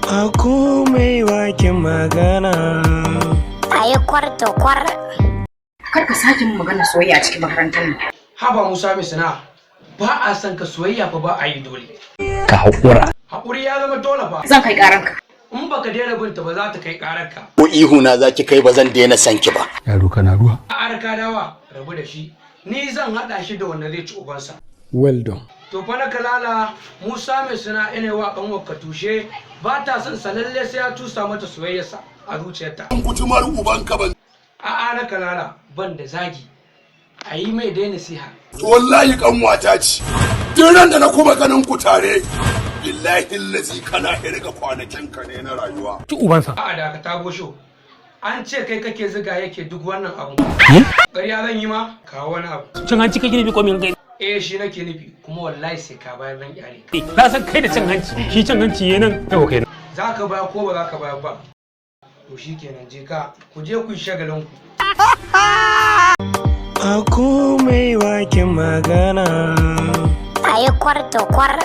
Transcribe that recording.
A komai bakin magana. A yi kwarto kwar. Kar ka sake min magana soyayya a cikin makarantar nan. Haba Musa mai sana'a, ba a son ka soyayya fa, ba a yi dole. Ka haƙura. Haƙuri ya zama dole fa. Zan kai karanka. In baka daina binta ba, za ta kai ƙararka. Ko ihu na zaki kai, ba zan daina san ki ba. Yaro, kana ruwa. A arka dawa, rabu da shi, ni zan haɗa shi da wanda zai ci ubansa. Well done. To fa na kalala, Musa mai sana'a ina wa ƙanwar ka tushe, ba ta son sa, lalle sai ya tusa mata soyayyarsa a zuciyarta. Kutumar ubanka ban. A'a, na kalala, ban da zagi, a yi mai dai nasiha. To wallahi kanwata ce. Duk ran da na kuma ganin ku tare, billahi lazi kana irga kwanakin ka ne na rayuwa. Ci ubansa. A'a, da ka tago sho, an ce kai kake ziga yake duk wannan abu. Ƙarya zan yi ma? Kawo wani abu. Cin hanci kake nufi ko min kai? Eh, shi nake nufi, kuma wallahi sai ka bayar zan kyale ka. Na san kai da cin hanci, shi cin hanci yayin nan kai kai. Za ka bayar ko ba za ka bayar ba? To shikenan, je ka, ku je ku yi shagalin ku. A komai bakin magana. A yi kwarto kwar.